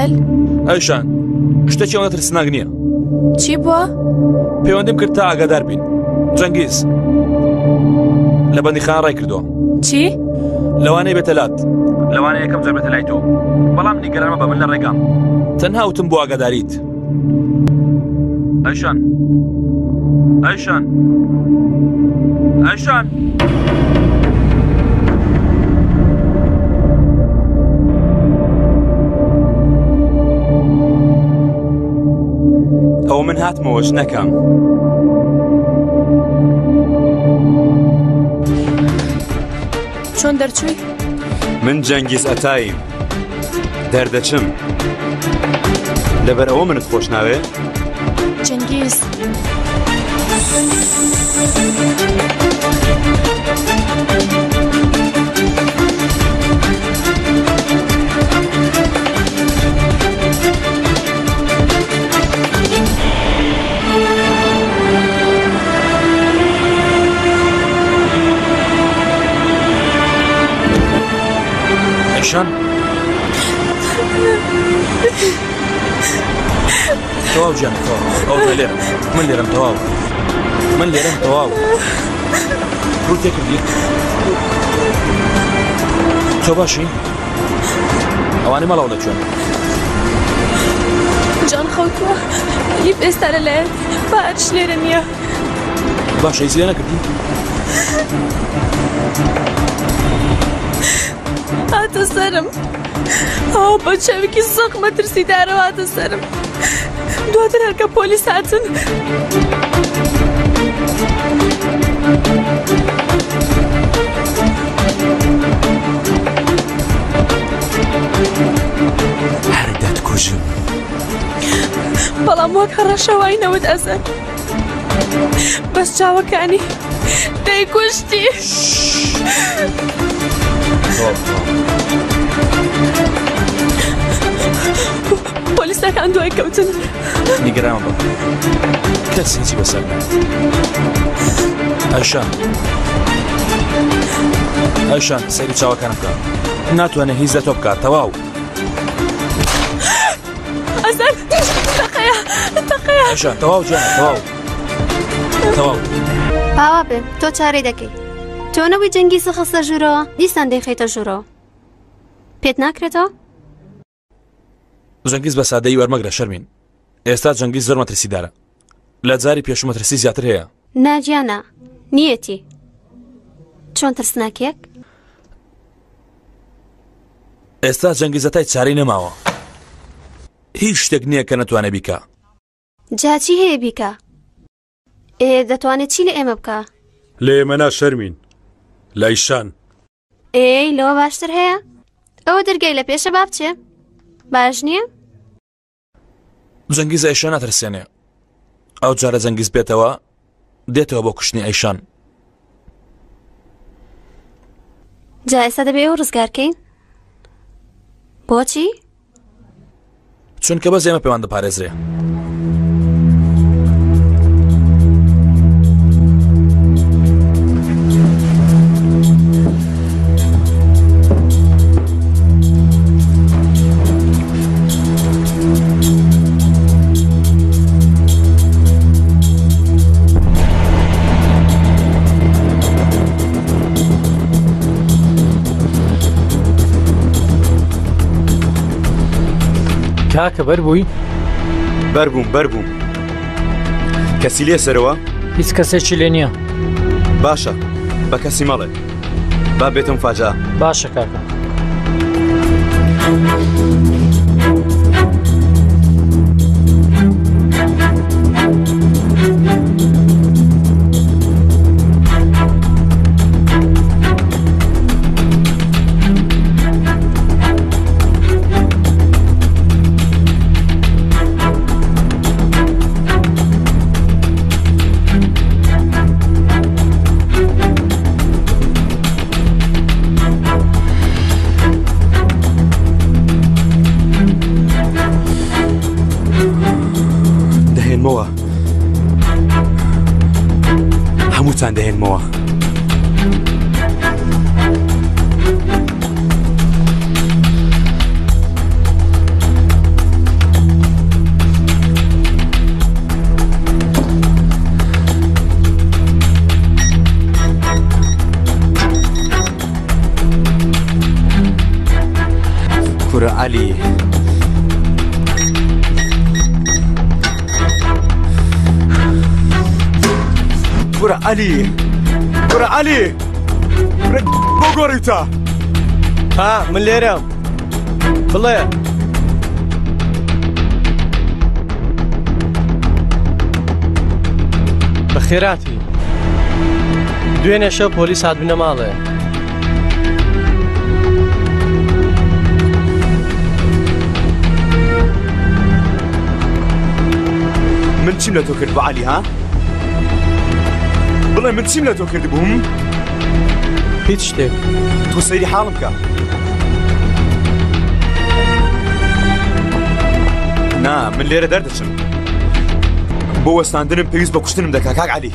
ئەزەل؟ ئەیشان شتێکی ئەوەندە ترسناک نییە. چی بووە؟ پەیوەندیم کرد تا ئاگادار بین. جەنگیز لە بەندیخانە ڕای کردووە. چی؟ لەوانەیە بێتە لات. لەوانەیە یەکەم جار بێتە لای تۆ. بەڵام نیگەران مەبە من لە ڕێگام. تەنها وتم بۆ ئاگاداریت. ئەیشان ئەیشان ئەیشان ئەوە من هاتمەوە ژنەکەم. چۆن دەرچووی؟ من جەنگیز ئەتاییم دەردەچم لەبەر ئەوە منت خۆش ناوێ؟ جەنگیز ئەیشان تەواو گیان تەواو ئەو تۆ لێرم من لێرم تەواو من لێرم تەواو ڕوو تێکردی تۆ باشی ئەوانەی ماڵەوە لە کوێن؟ جان خەوتووە ئیف ئێستا لەلایەن باش لێرە نییە باشە هیچ لێ نەکردی؟ هاتە سەرم ئەو بە چاوێکی زەق مەترسیدارەوە هاتە سەرم دواتر هەرکە پۆلیس هاتن هەر دەتکوژم. بەڵام وەک هەڕەشە وای نەوت ئەزەر بەس چاوەکانی دەیکوشتی. پۆلیسەکان دوای کەوتن. نیگەران بە کەس هیچی بەسەر نایەت. ئایشان ئایشان سەیری چاوەکانم بکە ناتوانێت هیچ لە تۆ بکات تەواو. ئەزەر تەقەیە تەقەیە. ئایشان تەواو جیانە تەواو تەواو. باوا بێ تۆ چارەی دەکەی تۆ نەبووی جەنگی سەخستە ژوورەوە دیسان دەیخەیتە ژوورەوە پێت ناکرێتەوە؟ جەنگیز بە سادەیی وەرمەگرە شەرمین ئێستا جەنگیز زۆر مەترسیدارە لە جاری پێشوو مەترسی زیاتر هەیە. نا گیانە نیەتی چۆن ترسناکێک؟ ئێستا جەنگیزەتای چارەی نەماوە هیچ شتێک نییە کە نەتوانێ بیکا. جا چی هەیە بیکا؟ ئێ دەتوانێت چی لە ئێمە بکا؟ لە ئێمە نا شەرمین لە ئیشان. ئێی لەوە باشتر هەیە؟ ئەوە دەرگای لە پێشە با بچێ باش نییە؟ جەنگیز ئەیشان ناترسێنێ ئەو جارە جەنگیز بێتەوە دێتەوە بۆ کوشتنی ئەیشان. جا ئێستا دەبێ ئەو ڕزگارکەین بۆچی؟ چونکە بەس ئێمە پێمان دەپارێزرێ. کاکە بەر بووی؟ بەربووم بەربووم کەسی لێ سەرەوە؟ هیچ کەسێکی لێ نییە. باشە بە کەسی مەڵێ با بێتم فاجا. باشە کاکە. دەهێنمەوە هەمووتان دەهێنمەوە. عەلی. کورە عەلی کورە عەلی کورە بۆ گۆڕیوتە ها من لێرەم بڵێ بەخێراتی دوێنێ شەو پۆلیس هاتبنە ماڵێ من چیم لە تۆ کرد بە عەلی ها بڵێ من چیم لە تۆ کرد بووم هیچ شتێک تۆ سەیری حاڵم بکە نا من لێرە دەردەچم بۆ وەستاندنم پێویست بە کوشتنم دەکا کاک عەلی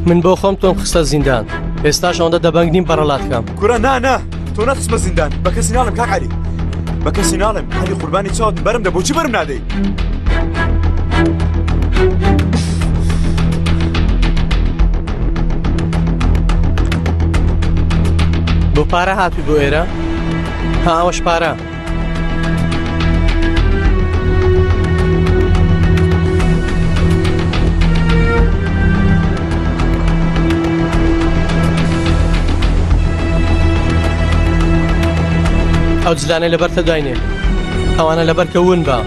من بۆ خۆم تۆم خستە زیندان ئێستاش ئەوەندە دەبەنگ نیم بەڕەڵات کەم کورە نا نا تۆ نەخستمە زیندان بە کەسی ناڵم کاک عەلی بە کەسی ناڵم عەلی قوربانی چاوت بەرم دە بۆچی بەرم نادەی بۆ پارە هاتووی بۆ ئێرە ها ئەوەش پارە ئەو جلانەی لەبەرتە داینێ ئەوانە لەبەرکە ون بە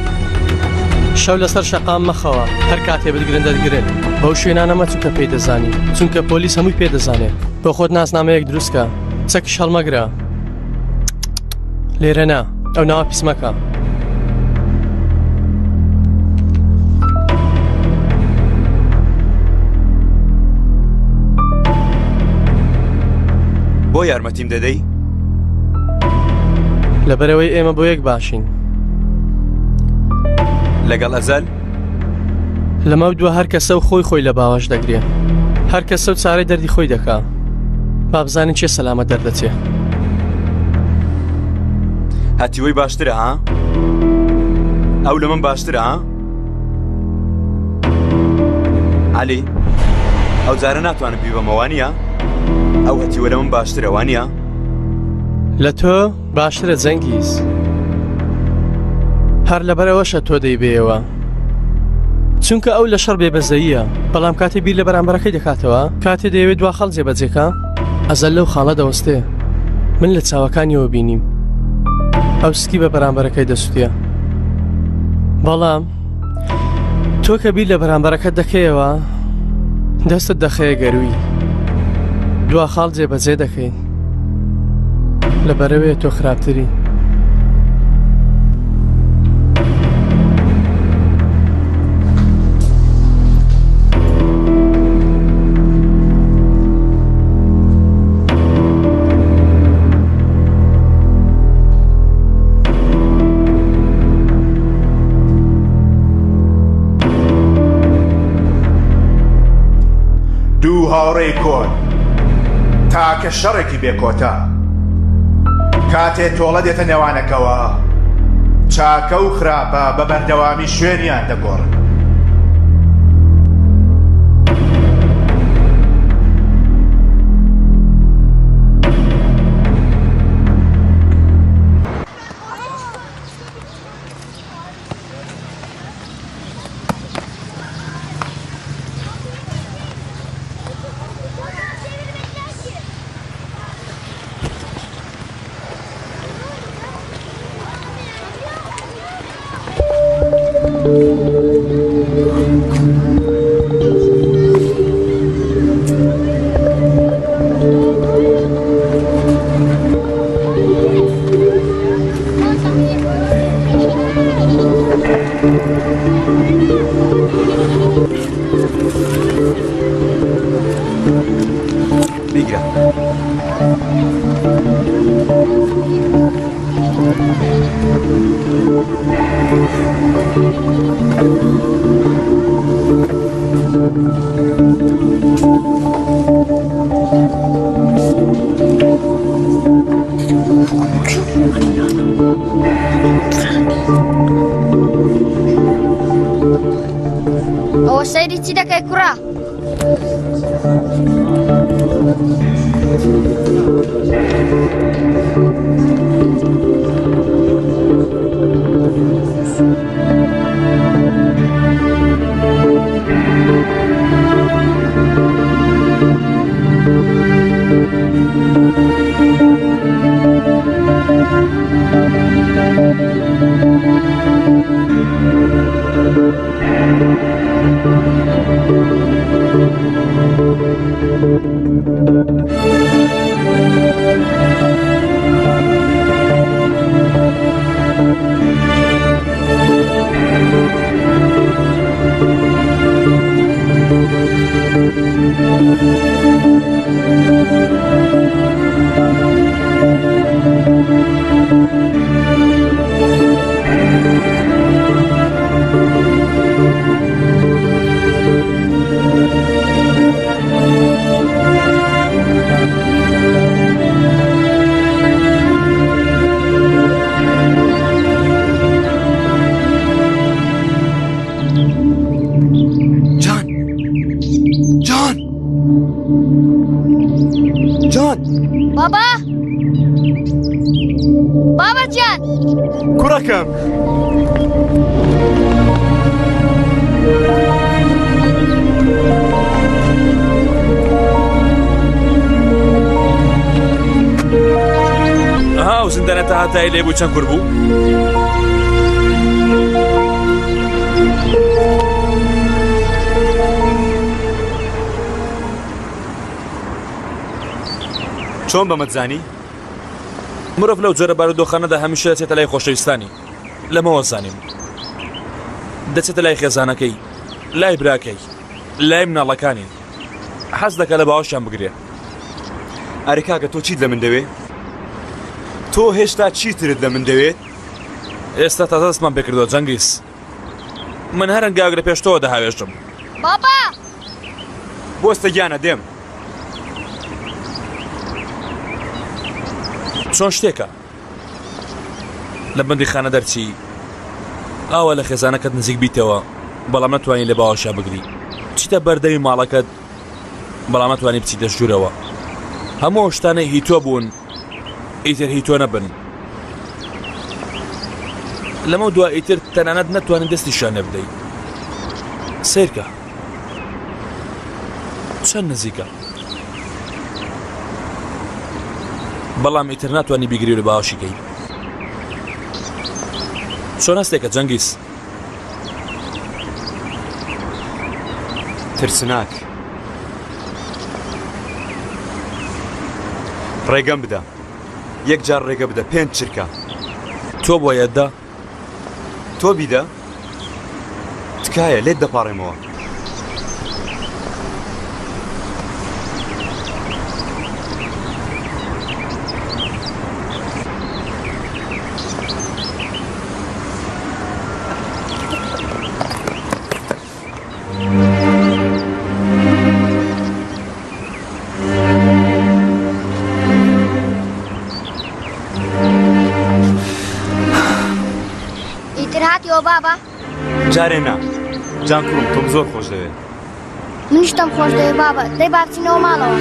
شەو لەسەر شەقام مەخەوە هەر کاتێ بتگرن دەتگرن بەو شوێنانە مەچوو کە پێی دەزانی چونکە پۆلیس هەمووی پێ دەزانێ بۆ خۆت ناسنامەیەک دروستکە چەکیش هەڵمەگرە لێرە نا ئەو ناوە پیس مەکە. بۆ یارمەتیم دەدەی؟ لەبەرەوەی ئێمە بۆ یەک باشین. لەگەڵ ئەزەل؟ لەمە دووە هەر کەسە و خۆی خۆی لە باوەش دەگرێ هەر کەسە و چارەی دەردی خۆی دەکا با بزانین چێ سەلامەت دەردەچێ. هەتیوەی باشترە ها؟ ئەو لە من باشترە ها؟ عەلی ئەو جارە ناتوانم بیبەمەوە وانییە؟ ئەو هەتیوە لە من باشترە وانییە؟ لە تۆ باشترە جەنگیز هەر لەبەرئەوەشە تۆ دەیبەیەوە چونکە ئەو لە شەڕ بێبەزەییە بەڵام کاتێ بیر لە بەرامبەرەکەی دەکاتەوە کاتێ دەیەوێت دوا خەڵ جێبەجێکا ئەزەل لەو خاڵە دەوەستێ من لە چاوەکانیەوە بینیم ئەو سکی بە بەرامبەرەکەی دەسوتێ بەڵام تۆ کە بیر لە بەرامبەرەکەت دەکەیەوە دەستت دەخەیە گەروی دوا خاڵ جێبەجێ دەکەی لە بەرەوێ تۆ خراپتری. دوو هاوڕێی کۆن تاکە شەڕێکی بێ کۆتا کاتێ تۆڵە دێتە نێوانەکەوە چاکە و خراپە بە بەردەوامی شوێنیان دەگۆڕن. بیگرە. ئەوە سەیری چی دەکەی کوڕە؟ جان جان جان بابا بابا گیان کوڕەکەم ئەها ئەو زیندانە تا هەتای لێ بوو چەند کور بوو؟ چۆن بەمەت زانی؟ مرۆڤ لەو جۆرە بارودۆخانەدا هەمیشە دەچێتە لای خۆشەویستانی لەمەوە زانیم دەچێتە لای خێزانەکەی لای براکەی لای مناڵەکانی حەز دەکا لە باوەشیان بگرێ. ئەرێ کاکە تۆ چیت لە من دەوێ؟ تۆ هێشتا چیترت لە من دەوێت؟ ئێستا تازە دەستمان پێکردووە جەنگیز. من هەر هەنگاوێک لە پێش تۆوە دەهاوێژم. بابا! بوەستە گیانە دێم. چۆن شتێکە لە بەندیخانە دەرچی ئاوا لە خێزانەکەت نزیک بیتەوە بەڵام نەتوانی لە باوەشیا بگری بچیتە بەردەمی ماڵەکەت بەڵام نەتوانی بچیتە ژوورەوە هەموو ئەو شتانەی هی تۆ بوون ئیتر هی تۆ نەبن لەمە دوا ئیتر تەنانەت نەتوانین دەستیشیان لێ بدەیت سیرکە چەند نزیکە بەڵام ئیتر ناتوانانی بیگری لە باوەشی کەی چۆن هەستێکە جەنگیز ترسناک ڕێگەم بدە یەک جار ڕێگە بدە پێنج چرکە تۆ بۆ یەدە تۆ بیدە تکایە لێت دەپاڕێمەوە. ئیتر هاتیەوە بابا جارێ نا جان کوڕم تۆم زۆر خۆش دەوێت منیش تۆم خۆش دەوێت بابا دەی با بچینەوە ماڵەوە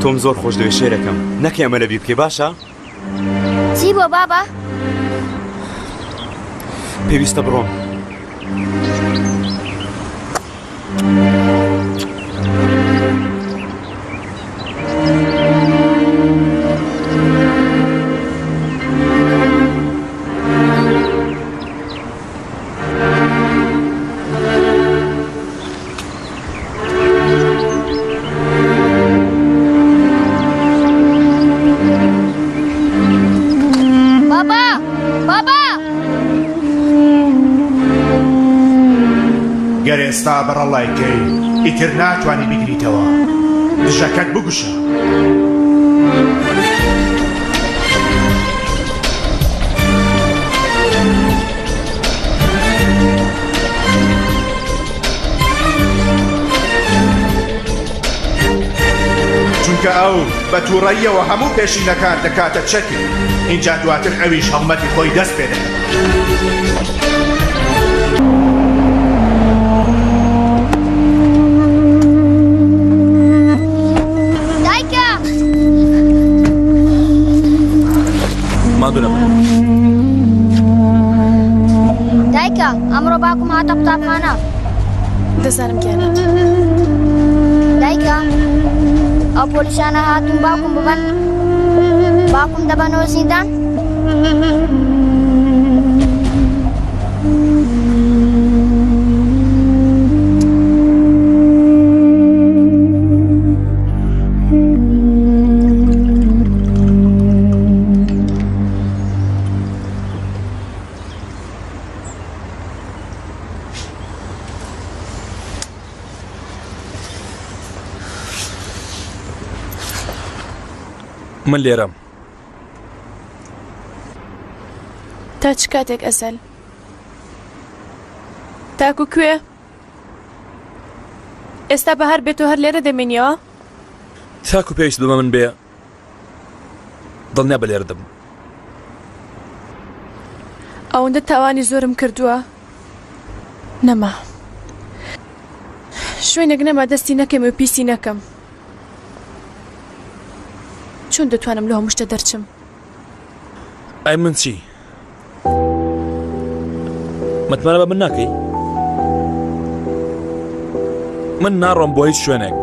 تۆم زۆر خۆش دەوێت شێرەکەم نەکەی ئەمە لەبیر بکەی باشە چی بۆ بابا؟ پێویستە بڕۆم. بابا بابا گەر ئێستا بەڕەڵای کەی ئیتر ناتوانی بیگریتەوە دژەکەت بگوشە. چونکە ئەو بە تووڕەییەوە هەموو پێشینەکان دەکاتە چەکێک، ئینجا دواتر ئەویش هەڵمەتی خۆی دەست پێ دەکات. دەزانم گیانە. دایکە ئەو پۆلیسانە هاتوون باوکم ببەن باوکم دەبەنەوە زیندان؟ من لێرەم. تا چ کاتێک ئەزەل؟ تاکو کوێ؟ ئێستا بەهار بێت و هەر لێرە دەمێنیەوە؟ تاکو پێویست بە من بێ دڵنیا بە لێرە دەبم. ئەوەندە تاوانی زۆرم کردووە نەما شوێنێک نەما دەستی نەکەم و پیسی نەکەم چۆن دەتوانم لە هەموو شتە دەرچم؟ ئەی من چی؟ متمانە بە من ناکەی؟ من ناڕۆم بۆ هیچ شوێنێک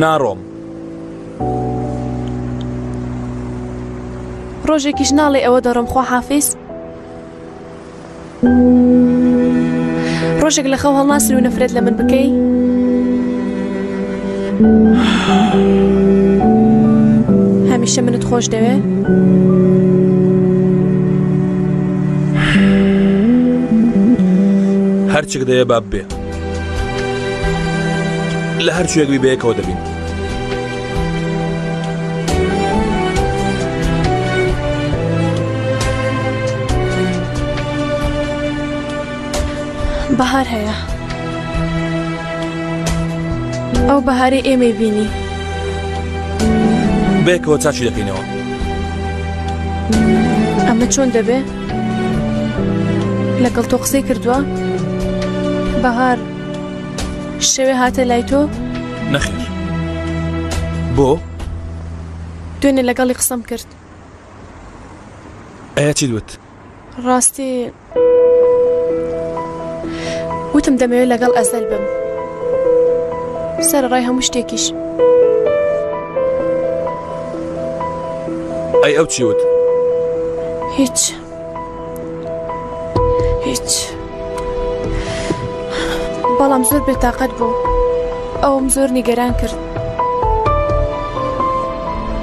ناڕۆم. ڕۆژێکیش ناڵێ ئەوە دەڕۆم خواحافیز؟ ڕۆژێک لە خەو هەڵناسن و نەفرەت لە من بکەی؟ هەمیشە منت خۆش دەوێ؟ هەرچێک دەیە با بێ لە هەر کوێک بی بەیەکەوە دەبین. بەهار هەیە ئەو بەهارەی ئێمەی بینی بەیەکەوە چاکی دەکەینەوە. ئەمە چۆن دەبێ؟ لەگەڵ تۆ قسەی کردووە؟ بەهار شەوێ هاتە لای تۆ؟ نەخێر. بۆ؟ دوێنێ لەگەڵی قسەم کرد. ئەیە چیت وت؟ ڕاستی وتم دەمەوێت لەگەڵ ئەزەل بم. سەرەڕای هەموو شتێکیش. ئەی ئەو چی وت؟ هیچ. هیچ. بەڵام زۆر بێتاقەت بوو. ئەوم زۆر نیگەران کرد.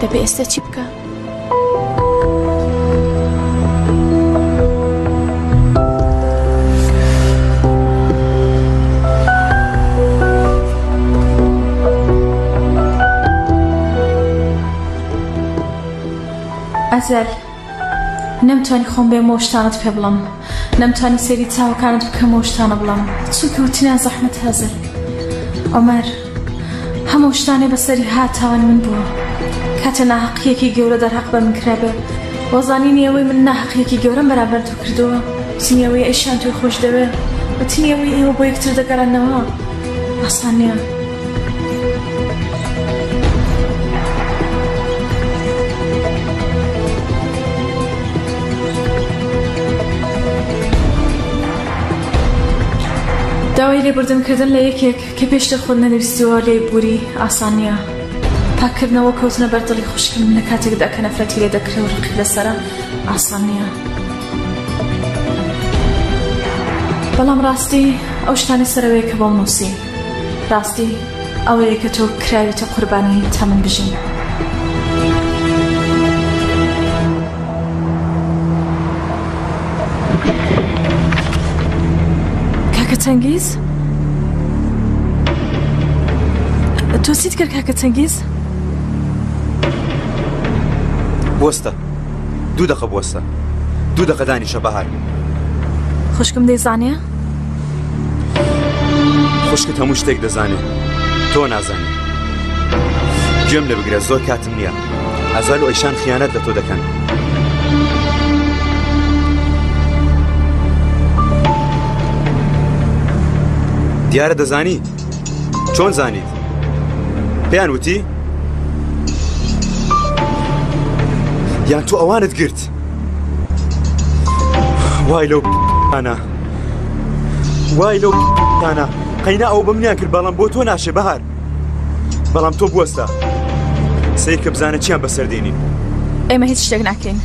دەبێ ئێستا چی بکە؟ ئەزەل نەمتوانی خۆم بێمەوە شتانت پێ بڵم نەمتوانی سەیری چاوەکانت بکەمەوە شتانە بڵم چونکە وتنیان زەحمەت هەزل عومەر هەموو شتانەی بەسەری هات تاوانی من بووە کاتێ ناهەقیەکی گەورە دەرهەق بە من کرابێ وە زانینی ئەوەی من ناهەقیەکی گەورەم بەرامبەر تۆ کردووە وتنی ئەوەی ئەیشان تۆی خۆش دەوێ وتنی ئەوەی ئێوە بۆ یەکتر دەگەڕێنەوە ئاسان نییە. داوای لێبوردن کردن لە یەکێک کە پێشتر خۆت نەنویستووە لێی بووری ئاسان نییە. پاککردنەوە کەوتنە بەر دڵی خوشکم لە کاتێکدا کە نەفرەتی لێ دەکرێ و ڕقی لەسەرە ئاسان نییە. بەڵام ڕاستی ئەو شتانەی سەرەوەیە کە بۆم نووسی. ڕاستی ئەوەیە کە تۆ کراویتە قوربانی تا من بژیم. کاکە چەنگیز؟ تۆ چیت کرد کاکە چەنگیز؟ بوەستە دوو دەقە بوەستە دوو دەقە دانیشە بەهار. خوشکم دەیزانێ؟ خوشکت هەموو شتێک دەزانێ تۆ نازانی. گوێم لێ بگرە زۆر کاتم نییە ئەزال و ئەیشان خیانەت لە تۆ دەکەن. دیارە دەزانی چۆن زانیت پێیان وتی یان تۆ ئەوانت گرت وای لەو ئەنا وای لەو. تانە قەینا ئەو بە منیان کرد بەڵام بۆ تۆ ناشێ بەهار بەڵام تۆ بوەستە سەیرکە بزانە چیان بەسەر دێنین. ئێمە هیچ شتێک ناکەین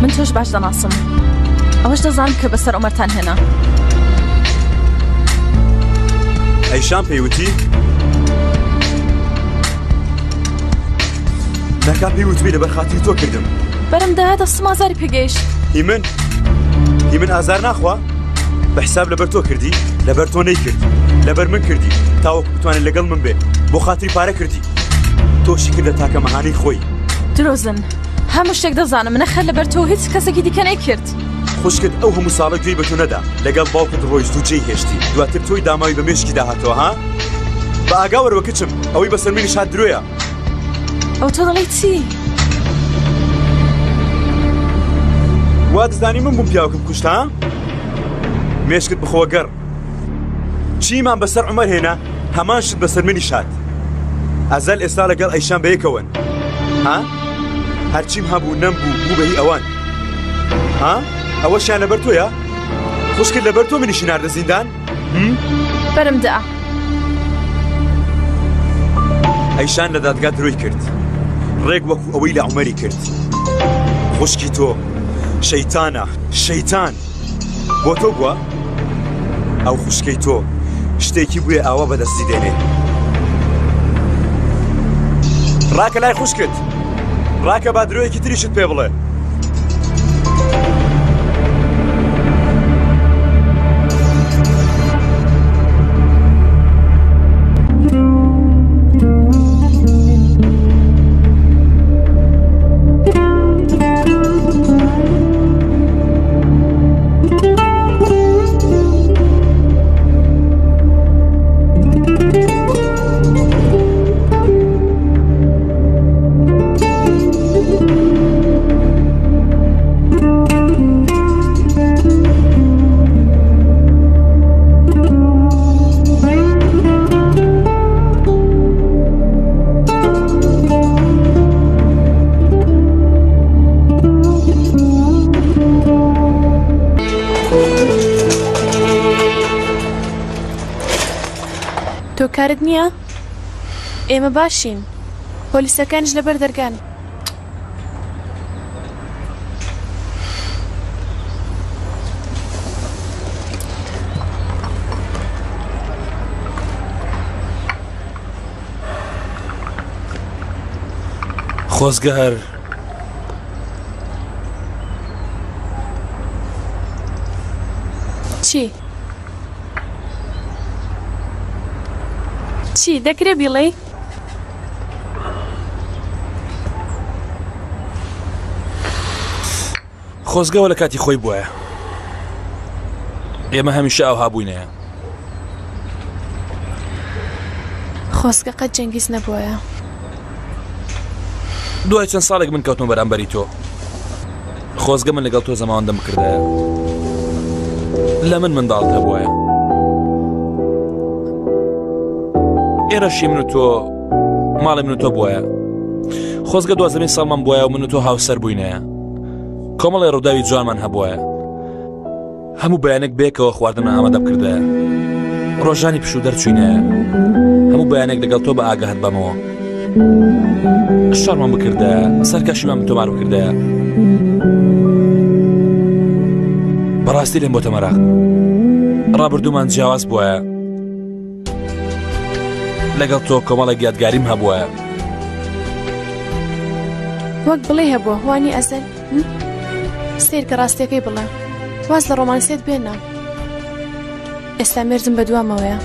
من تۆش باش دەناسم ئەوەش دەزانم کە بەسەر عومەرتان هێنا. ئەیشان پێی وتی نەکا پێی وتبی لەبەر خاتری تۆ کردم. بەرم دایە دەستم ئازاری پێگەیشت. هی من هی من ئازار ناخوا؟ بە حساب لەبەر تۆ کردی لەبەر تۆ نەیکرد لەبەر من کردی تاوەکو بتوانێت لەگەڵ من بێ بۆ خاتری پارە کردی تۆشی کردە تاکە مەهانەی خۆی. درۆزن هەموو شتێک دەزانم نەخێر لەبەر تۆ هیچ کەسێکی دیکە نەیکرد. خوشکت ئەو هەموو ساڵە گوێی بە تۆ نەدا لەگەڵ باوکت ڕۆیشت و جێی هێشتی دواتر تۆی داماوی بە مێشکی داهاتەوە ها بە ئاگا وەرەوە کچم ئەوەی بەسەر منیش هات درۆیە. ئەو تۆ دەڵێی چی؟ وا دەزانی من بووم پیاوکم کوشت ها؟ مێشکت بخۆ گەڕ چیمان بەسەر عومەر هێنا هەمان شت بەسەر منیش هات ئەزەل ئێستا لەگەڵ ئەیشان بەیەکەوەن ها هەرچیم هەبوو نەمبوو بوو بە هی ئەوان ها ئەوەشیان لەبەر تۆیە خوشکت لەبەر تۆ منیشی ناردە زیندان بەرم دا. ئەیشان لە دادگا درۆی کرد ڕێک وەکو ئەوەی لە عومەری کرد خوشکی تۆ شەیتانە شەیتان بۆ تۆ بووە ئەو خوشکەی تۆ شتێکی بووێ ئاوا بەدەستی دێنێ ڕاکە لای خوشکت ڕاکە با درۆیەکی تریشت پێ بڵێ. تۆ کارت نییە؟ ئێمە باشین پۆلیسەکانیش لەبەر دەرگان. خۆزگە هەر چی؟ چی دەکرێ بیڵێی؟ خۆزگەوە لە کاتی خۆی بواە ئێمە هەمیشە ئەوها بووینەیە خۆزگە قەت جەنگیز نەبووایە. دوای چەند ساڵێک من کەوتمە بەرامبەری تۆ خۆزگە من لەگەڵ تۆ زەماوەندم بکردایە لە من منداڵت هەبوایە ئێرەشی من و تۆ ماڵی من و تۆ بواە خۆزگە دوازەمین ساڵمان بواە و من و تۆ هاوسەر بووینایە کۆمەڵی ڕووداوی جوانمان هەبواە هەموو بەیانێک بەیەکەوە خواردنمان ئامادە بکردایە ڕۆژانی پشوو دەرچوینایە هەموو بەیانێک لەگەڵ تۆ بە ئاگاهت بەمەوە شەڕمان بکردایە سەرکەشیمان تۆمار بکردایە بەڕاستی لێم بۆتە مەراق ڕابردوومان جیاواز بواە لەگەڵ تۆ کۆمەڵێک یادگاریم هەبووە وەک بڵێ هەبووە وانی ئەزەل سەیرکە ڕاستیەکەی بڵێ واز لە ڕۆمانسیت بێنە ئێستا مێردم بە دوامەوەیە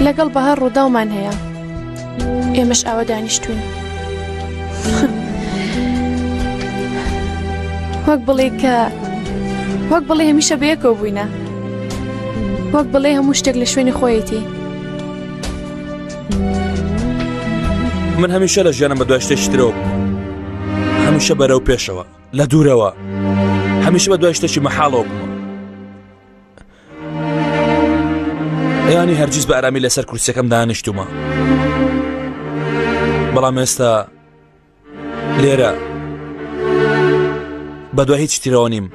لەگەڵ بەهار ڕووداومان هەیە ئێمەش ئاوا دانیشتوین وەک بڵێ کە وەک بڵێ هەمیشە بەیەکەوە بووینە وەک بڵێ هەموو شتێک لە شوێنی خۆیەتی من هەمیشە لە ژیانم بە دوای شتێکی ترەوە بووم هەمیشە بەرەو پێشەوە لە دوورەوە هەمیشە بە دوای شتێکی مەحاڵەوە بوومە ینی هەرگیز بە ئارامی لەسەر کورسەکەم دانیشتومە بەڵام ئێستا لێرە بەدوای هیچ ترەوە نیم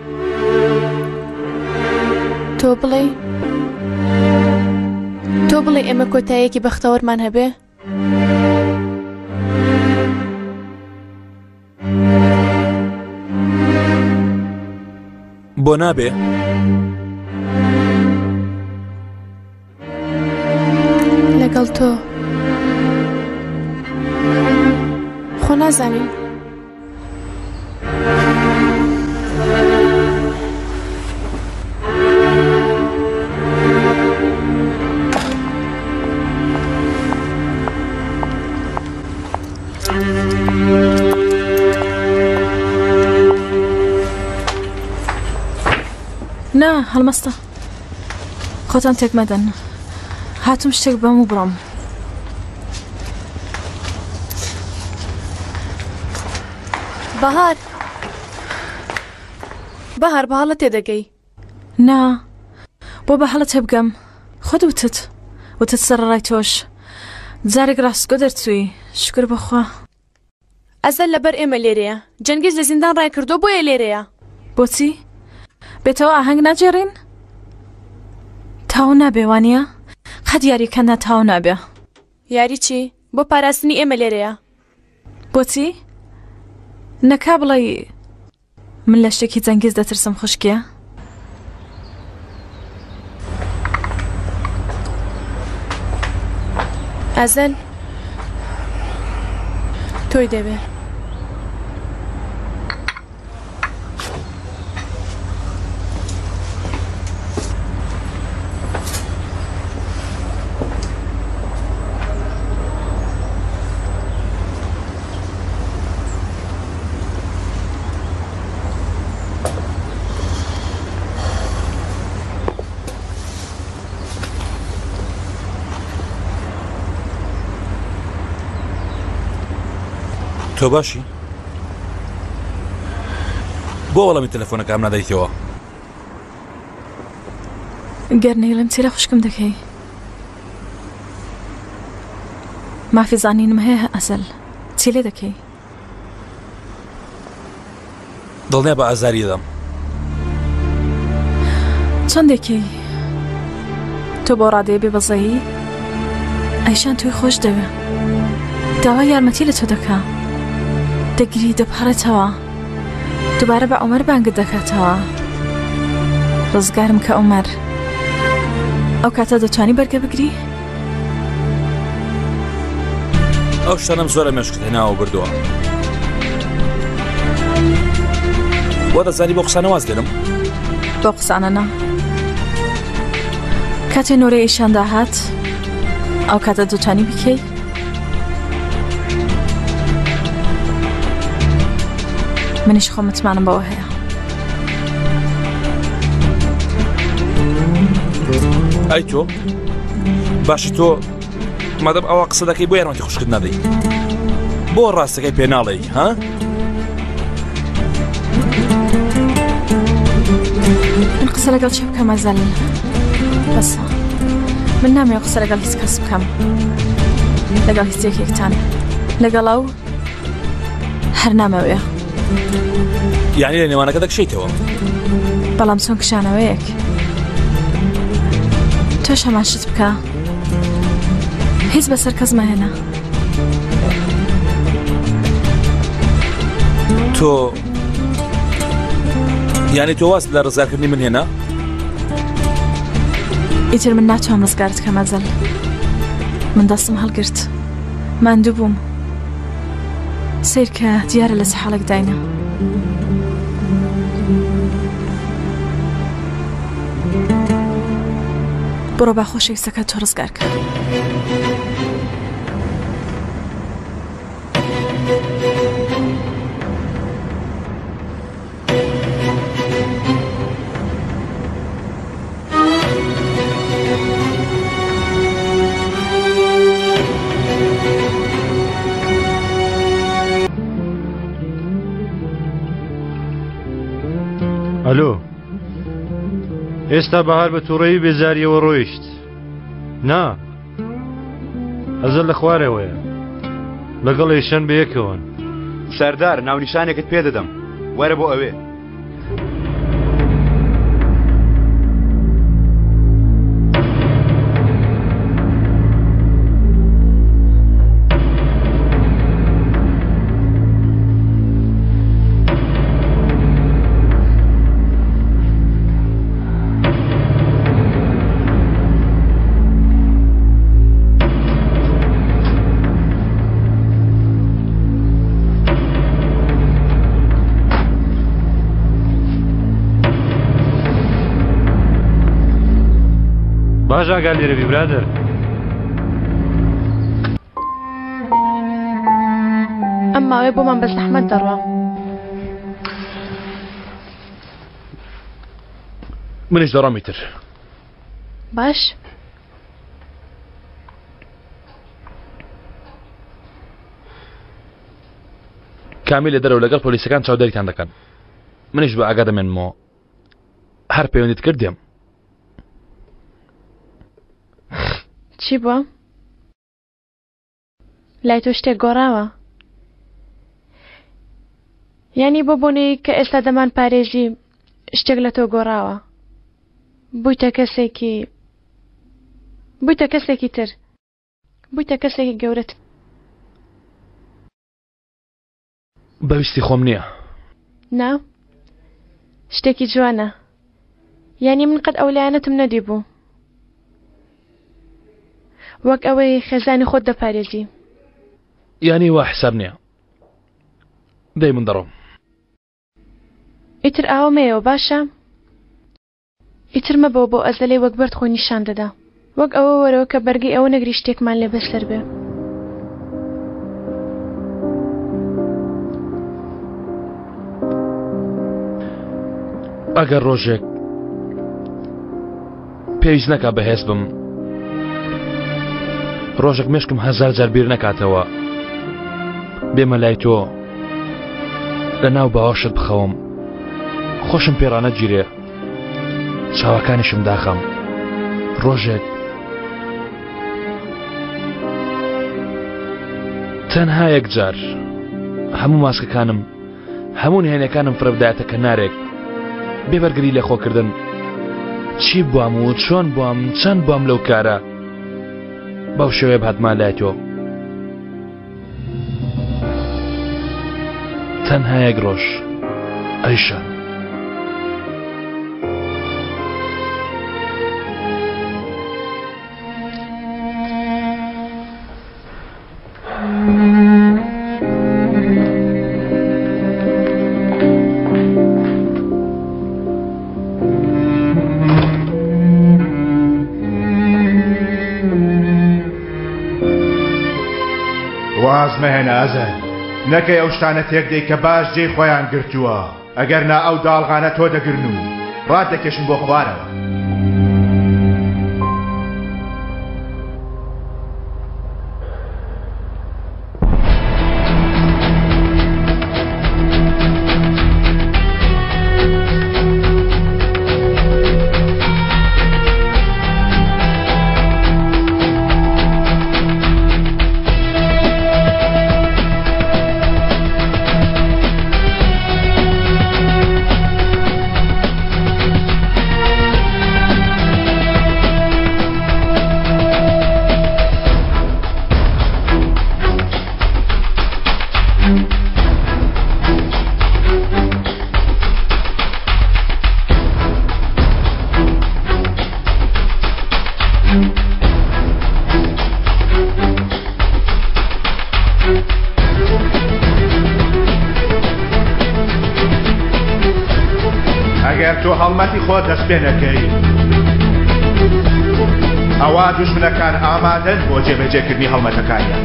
تۆ بڵێ؟ تۆ بڵێ ئێمە کۆتاییەکی بەختەوەرمان هەبێ؟ بۆ نابێ؟ لەگەڵ تۆ خۆ نازانین. نا هەڵمەستە خۆتان تێک مەدەن هاتم شتێک بەم و بڕۆم بەهار بەهار بە هەڵە تێدەگەی نا بۆ بە هەڵە تێبگەم خۆت وتت وتت سەرەڕای تۆش جارێک ڕاستگۆ دەرچووی شکر بەخوا ئەزەل لەبەر ئێمە لێرەیە جەنگیز لە زیندان ڕای کردووە بۆیە لێرەیە. بۆچی؟ بێتەوە ئاهەنگ ناگێڕین؟ تاو نابێ وانە؟ قەت یاریەکە ناتاو نابێ. یاری چی؟ بۆ پاراستنی ئێمە لێرەیە. بۆچی؟ نەکا بڵێی من لە شتێکی جەنگیز دەترسم خوشکێ. ئەزەل تۆی دەوێ. تۆ باشی؟ بۆ وەڵامی تەلەفۆنەکەم نادەیتەوە؟ گەر نەیڵێم چی لە خوشکم دەکەی؟ مافی زانینم هەیە ئەزەل چی لێ دەکەی؟ دڵنیا بە ئازاری دەدەم. چۆن دەکەی؟ تۆ بۆ ڕادەیە بێ بەزەیی؟ ئەیشان تۆی خۆش دەوێ. داوای یارمەتی لە تۆ دەکا. دەگری دەپەڕێتەوە. دووبارە بە عومەر بانگت دەکاتەوە. ڕزگارم کە عومەر. ئەو کاتە دەتوانی بەرگە بگری؟ ئەو شتانەم زۆرە مێشکت هێناوە بردووە. وا دەزانی بۆ قسانە واز دێنم؟ بۆ قسانە نا. کاتێ نۆرەی ئیشان داهات ئەو کاتە دەتوانی بکەی؟ منیش خۆ متمانم بەوە هەیە. ئەی تۆ باشە تۆ مادەم ئەوە قسە دەکەی بۆ یارمەتی خوشکت نادەی بۆ ڕاستەکەی پێ ناڵێی ها؟ من قسە لەگەڵ چێ بکەم ئەزەل بەسە من نامەوێ قسە لەگەڵ هیچ کەس بکەم لەگەڵ هیچ یەکێکتان لەگەڵ ئەو هەر نامەوێ یعنی لە نێوانەکە دەکشیتەوە بەڵام چۆن کشانەوەیەک تۆش هەمان شت بکە هیچ بەسەر کەس مەهێنە تۆ یعنی تۆ واز لە ڕزگارکردنی من هێنا ئیتر من ناتوانم ڕزگارت کەم ئەزەل من دەستم هەڵگرت ماندوو بووم سەیرکە دیارە لە چ حاڵێک داینە. بڕۆ با خۆشەویستەکە تۆ ڕزگار کە. ئەلۆ ئێستا بەهار بە تووڕەیی بێزاریەوە ڕۆیشت نا ئەزەل لە خوارەوەیە لەگەڵ ئیشەن بەیەکەوەن. سەردار ناونیشانێکت پێ دەدەم وەرە بۆ ئەوێ. باش ئاگا لێرە بی برادەر. ئەم ماوەیە بۆمان بە زەحمەت دەڕوا. منیش دەڕۆم ئیتر. باش. کامیل لە دەرەوە لەگەڵ پۆلیسەکان چاودێریتان دەکەن. منیش بە ئاگا دەمێنمەوە. هەر پەیوەندیت کرد دێم. چی بووە؟ لای تۆ شتێک گۆڕاوە؟ یانی بۆ بۆنەی کە ئێستا دەمان پارێزی شتێک لە تۆ گۆڕاوە بوویتە کەسێکی بوویتە کەسێکی تر بوویتە کەسێکی گەورەت. بە ویستی خۆم نییە. نا شتێکی جوانە یانی من قەت ئەو لایەنەتم نەدیبوو وەک ئەوەی خێزانی خۆت دەپارێزی. یانی وا حساب نییە دەی من دەڕۆم. ئیتر ئاوە مەیەوە باشە؟ ئیتر مەبەوە بۆ ئەزەلەی وەک بەرد خۆی نیشان دەدا. وەک ئەوە وەرەوە کە بەرگەی ئەوە نەگری شتێکمان لێ بەسەر بێ. ئەگەر ڕۆژێک پێویست نەکا بەهێز بم ڕۆژێک مێشکم هەزار جار بیر نەکاتەوە بێمە لای تۆ لە ناو باوەشت بخەوم خۆشم پێڕانە گیرێ چاوەکانیشم داخەم ڕۆژێک تەنها یەک جار هەموو ماسکەکانم هەموو نهێنەکانم فرەبدایەتە کەنارێک بێ بەرگری لە خۆکردن چی بوام و چۆن بوام چەند بوام لەو کارە بەو شێوەیە بهاتما لای تۆ تەنها یەک ڕۆژ ئەیشان. واز مەهێنە ئەزەل نەکەی ئەو شتانە تێک دەی کە باش جێی خۆیان گرتووە ئەگەر نا ئەو داڵغانە تۆ دەگرن و ڕات دەکێشن بۆ خوارەوە. ئەگەر تۆ هەڵمەتی خۆت دەست پێ نەکەی ئەوا دوژمنەکان ئامادەن بۆ جێبەجێکردنی هەڵمەتەکانیان.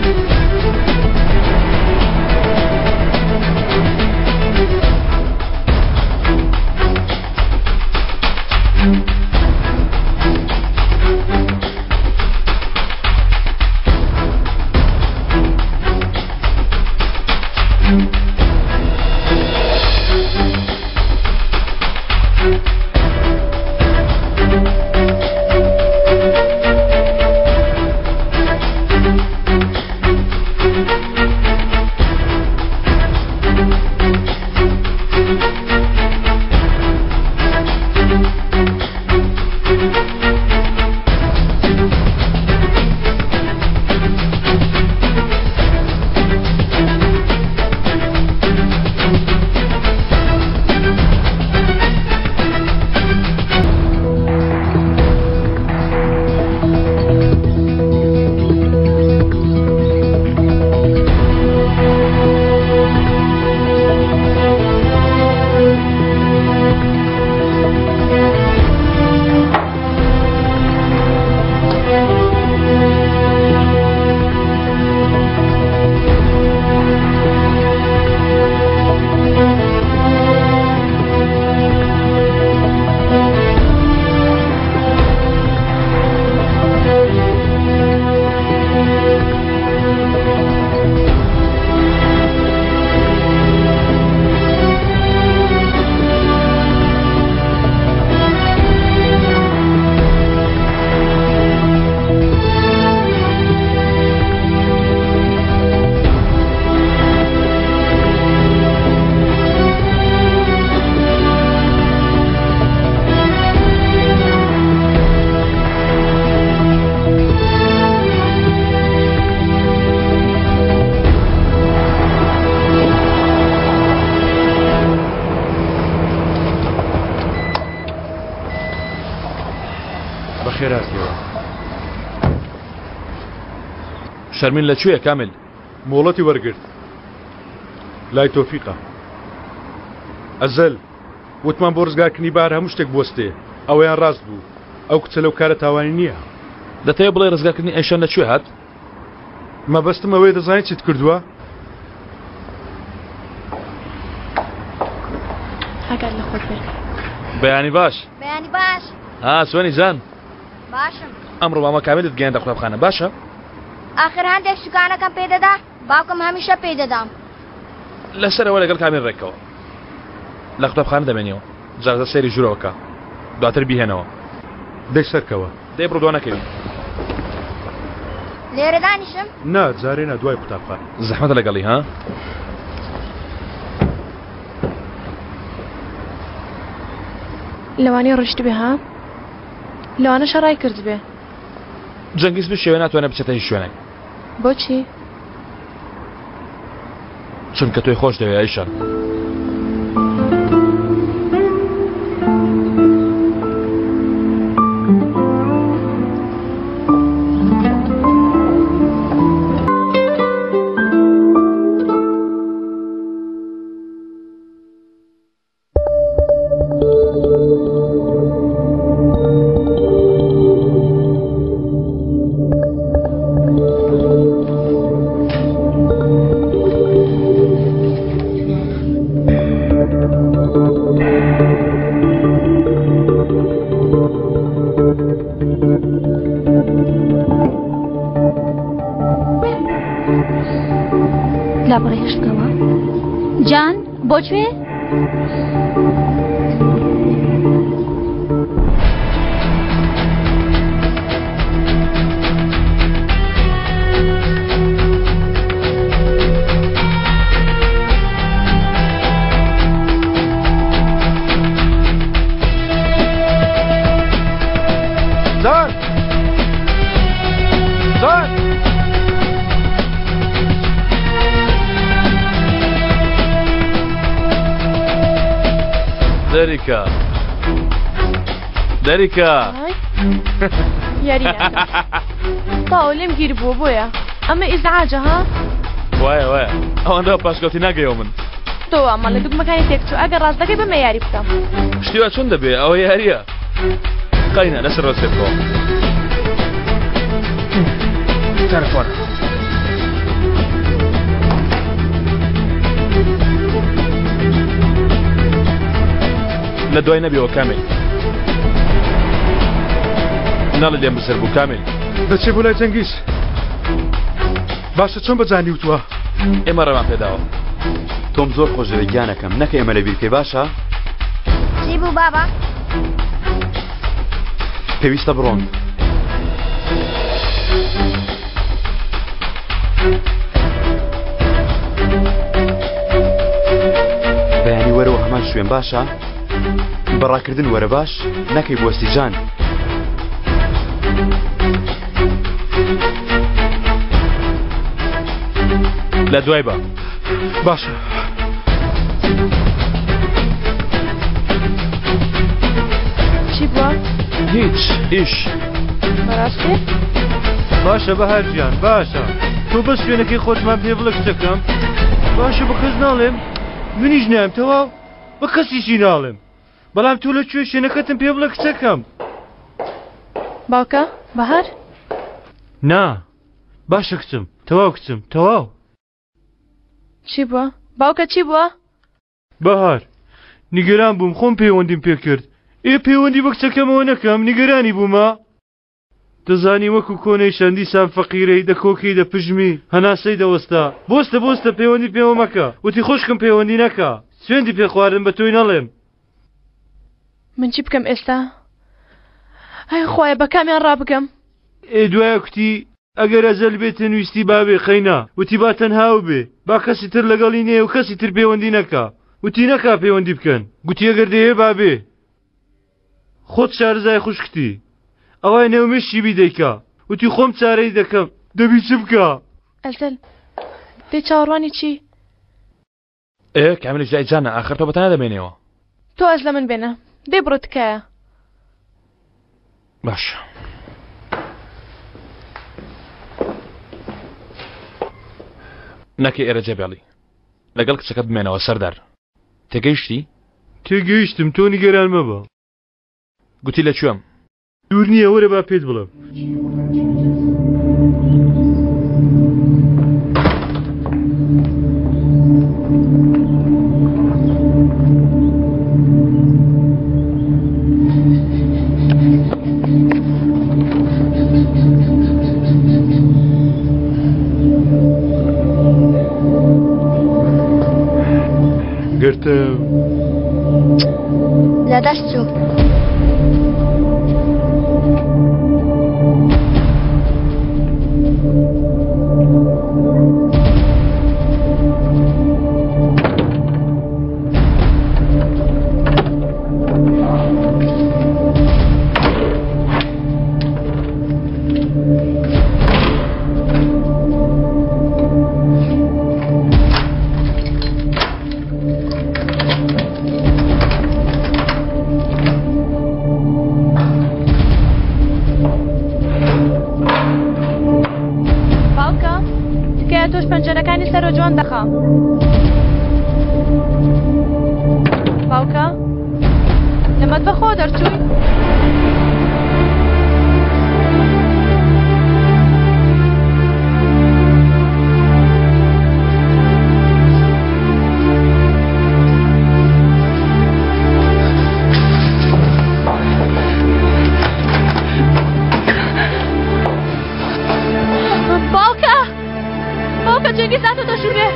شەرمین لە کوێیە کامیل؟ مۆڵەتی وەرگرت لای تۆفیقە. ئەزەل، وتمان بۆ ڕزگارکردنی بەهار هەموو شتێک بوەستێ، ئەوەیان ڕاست بوو، ئەو کچە لەو کارە تاوانی نییە. دەتەوێ بڵێی ڕزگارکردنی ئەیشەن لە کوێ هات؟ مەبەستم ئەوەیە دەزانی چیت کردووە؟ ئاگات لە خۆت بێ. بەیانی باش. بەیانی باش. ها چۆنی جان؟ باشم. ئەمڕۆ مامە کامیلت گەیاندە قوتابخانە باشە؟ ئاخر هەندێک شوکانەکەم پێ دەدا باوکم هەمیشە پێی دەدام. لەسەرەوە لەگەڵ کامیل ڕێکەوە لە قوتابخانە دەمێنیەوە جارجار سەیری ژوورەوە کە دواتر بیهێنەوە. دەی سەرکەوە. دەی بڕۆ دوا نەکەوی. لێرە دانیشم؟ نا جارێ نا دوای قوتابخانە. زەحمەتە لەگەڵی ها؟ لەوانەیە ڕۆیشتبێ ها؟ لەوانەشە ڕای کردبێ. جەنگیز بشێوێ ناتوانێت بچێتە هیچ شوێنێک. بۆچی؟ چونکە تۆی خۆش دەوێ ئایشان. لاپەڕەی هەشت بکەوە جان بۆ کوێ؟ جان جان دەریکە دەریکە یاری تاو لێم گیر بووە بۆیە ئەمە ئیزعاجە ها وایە وایە ئەوەندە پاشکەوتی ناگەیەوە من تۆ ئەمە لە دوگمەکانی تێکچوو ئەگەر ڕاست دەکەی بمە یاری بکەم شتی وا چۆن دەبێ ئەوە یاریە قەینا لەسەر ڕەسێ بکەوە تەلەفۆن لە دوای نەبیەوە کامل ناڵێ لێم بزر بوو کامل دەچێ بۆ لای جەنگیز باشە چۆن بە جانی وتووە ئێمە ڕێمان پێداوە تۆم زۆر خۆش دەوێت گیانەکەم نەکە ئێمە لەبیر بکەی باشە چی بوو بابا؟ پێویستە بڕۆن. بەیانی وەرەوە هەمان شوێن باشە؟ بەڕاکردن وەرە باش نەکەی بوەستی جان. لە دوای بە. باشە. چی بووە؟ هیچ ئیش. بەڕاستی؟ باشە بەهار گیان باشە تۆ بەس شوێنەکەی خۆتمان پێ بڵێ کچەکەم باشە بە کەس ناڵێم منیش نایم تەواو بە کەسیشی ناڵێم بەڵام تۆ لە کوێ شوێنەکەتم پێ بڵێ کچەکەم باوکە بەهار نا باشە کچم تەواو کچم تەواو چی بووە باوکە چی بووە بەهار نیگەران بووم خۆم پەیوەندیم پێ کرد ئێ پەیوەندی بە کچەکەمەوە نەکەم نیگەرانی بوومە دەزانی وەکو کۆنەی شەندیسان فەقیرەی دەکۆکی دەپژمی هەناسەی دەوەستا بۆستە بۆستە پەیوەندی پێوە مەکە وتی خۆشکم پەیوەندی نەکە سوێندی پێخواردن بە تۆی نەڵێم من چی بکەم ئێستا ئەی خوایە بە کامیان ڕابگەم ئێ دوایە کوتی ئەگەر ئەزەل بێتن ویستی با بێ قەینا وتی با تەنها ئەو بێ با کەسی تر لەگەڵی نێ و کەسی تر پەیوەندی نەکا وتی نەکا پەیوەندی بکەن گوتی ئەگەر دەیەوێ با بێ خۆت شارەزای خوشکتی ئەوای نێو مشتی بی دەیکا وتی خۆم چارەی دەکەم دەبی چ بکا ئەزەل دەی چاوەڕوانی چی ئێ کامیلیش لای جانە ئاخر تۆ بەتەنها دەمێنیەوە. تۆ واز لە من بێنە دەی بڕۆ تکایە. باشە. نەکەی ئێرە جێبێڵی. لەگەڵ کچەکەت بمێنەوە سەردار. تێگەیشتی؟ تێگەیشتم، تۆ نیگەران مەبە. گوتی لە کوێم؟ دوور نییە، وەرە با پێت بڵێم. گرتم. لە دەست چوو. باوکە تکایە تۆش پەنجەرەکانی سەرۆ جوان دەخە باوکە لە مەتبەخەوە دەرچووی؟ باوکە باوکە جەنگیز هاتۆتە ژوورێ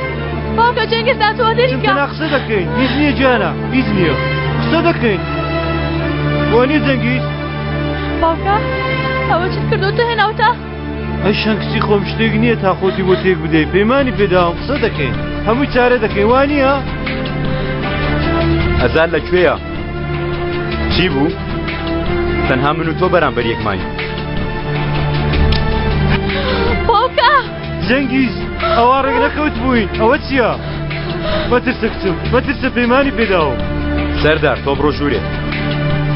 باوکە جەنگیز هاتووە دەریکە تەنها قسە دەکەین هیچ نییە گیانە هیچ نییە قسە دەکەین بۆ نییە جەنگیز باوکە ئەوە چیت کردو تۆ هێناوتە ئەی شەنکسی خۆم شتێک نییە تا خۆتی بۆ تێک بدەی پەیمانی پێداوم قسە دەکەین هەمووی چارە دەکەین وا نییە ئەزار لە کوێیە چی بوو؟ تەنها من و تۆ بەرامبەر یەکماین. باوکە! جەنگیز ئەوا ڕێک نەکەوت بووین ئەوە چییە؟ مەترسە کچم مەترسە پەیمانی پێداوم. سەردار تۆ بڕۆ ژوورێ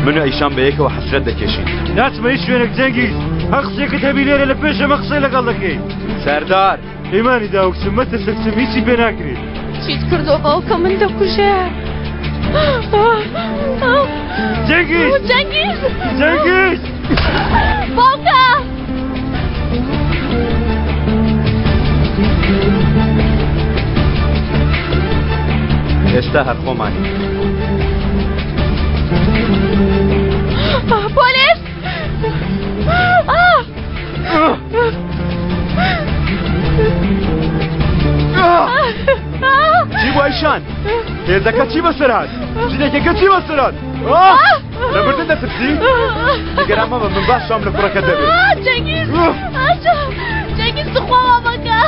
من و ئەیشان بەیەکەوە حەسرەت دەکێشین. ناچمە هیچ شوێنێک جەنگیز هەر قسەیەکت هەبی لێرە لە پێش ئەمە قسەی لەگەڵ دەکەی. سەردار! پەیمانی داوە کچم مەترسە کچم هیچی پێ ناکرێت. چیت کردووە باوکە من دەکوژێ. جەنگیز جەنگیز جەنگیز باوکە ئێستا هەر خۆمانی. پۆلیس چی بوو ئەیشان؟ هێزەکە چی بەسەر هات؟ ژنێکەکە چی بەسەر هات؟ لە مردن دەترسی؟ نیگەران مەبە من باش چاوم لە کوڕەکەت دەبێت. جەنگیز جەنگیز تخوا وا مەکە.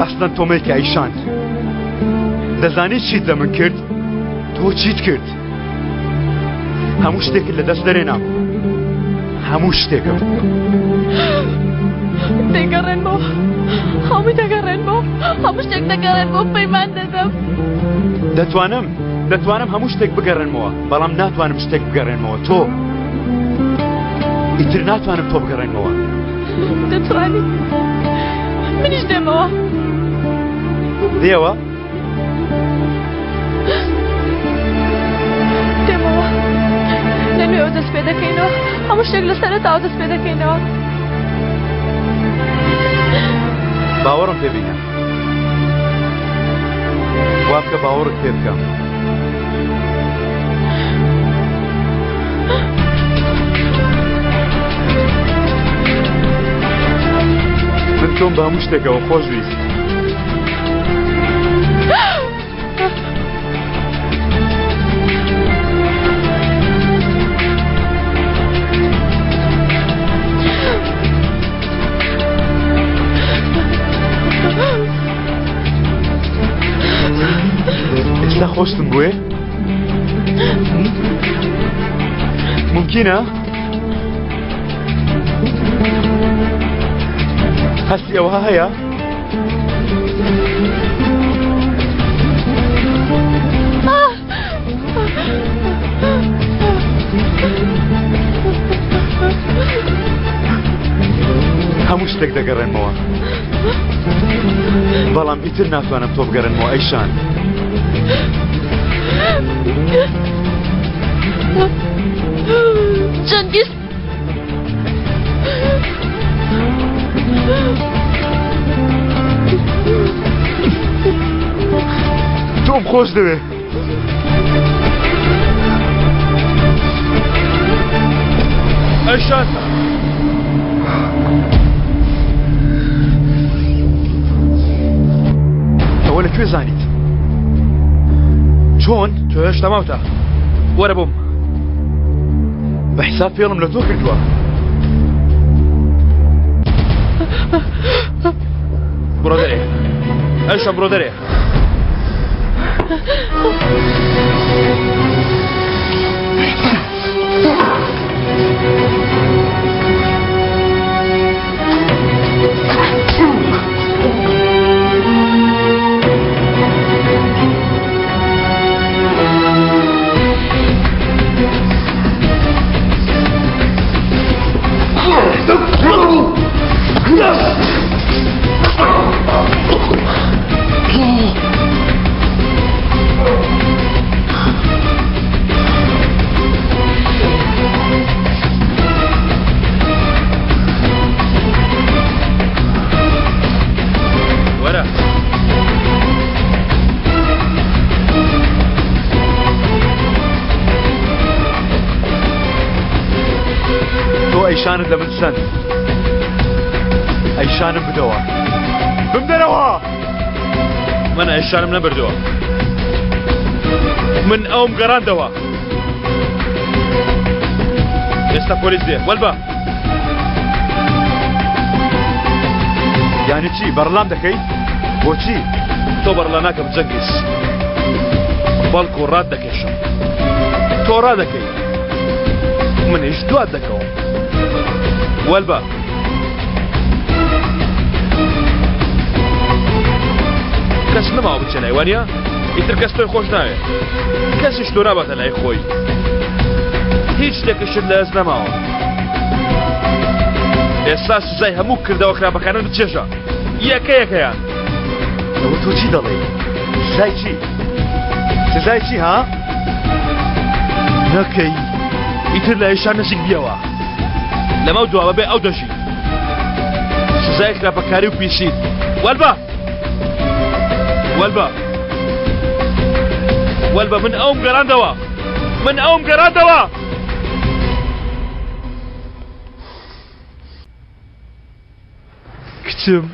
ئەسڵەن تۆ مەیکە ئەیشان دەزانی چیت لە من کرد تۆ چیت کرد هەموو شتێکت لە دەست دەرێنام هەموو شتێکم دەگەڕێنمەوە هەمووی دەگەڕێنمەوە هەموو شتێک دەگەڕێنمەوە پەیمان دەدەم دەتوانم دەتوانم هەموو شتێک بگەڕێنمەوە بەڵام ناتوانم شتێک بگەڕێنمەوە تۆ ئیتر ناتوانم تۆ بگەڕێنمەوە دەتوانی منیش دێمەوە دێوە دێمەوە لە نوێەوە دەست پێ دەکەینەوە هەموو شتێک لە سەرەتاوە دەست پێ دەکەینەوە باوەڕم پێ بینە وا بکە باوەڕت پێ بکەم من تۆم بە هەموو شتێکەوە خۆش ویست ئێستا خۆشتم بوێ؟ ممکنە؟ هەستی ئەوها هەیە؟ هەموو شتێک دەگەڕێنمەوە بەڵام ئیتر ناتوانم تۆ بگەڕێنمەوە ئەیشان جەنگیز تۆم خۆش دەوێ ئەیشان ئەوە لە کوێ زانیت چۆن تۆ هێشتا ماوتە وەرە بۆم بە حساب فێڵم لە تۆ کردووە بڕۆ دەرێ ئەیشان بڕۆ دەرێ وەرە تۆ ئەیشانت لە من سەند ئەیشانم بدەوە بمدەرەوە من ئەیشانم نەبردەوە من ئەوم گەڕاندەوە ئێستا پۆلیس دێ وەلبە یانی چی بەڕلام دەکەی بۆچی تۆ بەڕلا ناکەم جەنگیز بەڵکو ڕات دەکێشم تۆ ڕادەکەی منیش دوات دەکەوم وەلبە کەس نەماوە بچێ لای وانە ئیتر کەس تۆی خۆش ناوێت کەسیش تۆ ناباتە لای خۆی هیچ شتێکشت لە دەست نەماوە ئێستا سزای هەموو کردەوە خراپەکانت بچێژە یەکە یەکەیان ئەوە تۆ چی دەڵێی سزای چی سزای چی ها نەکەی ئیتر لە ئێشان نزیک بیەوە لەمە دوا بەبێ ئەو دەژی سزای خراپەکاری و پیسیت وەلبە وەلبە وەلبە من ئەوم گەڕاندەوە من ئەوم گەڕاندەوە کچم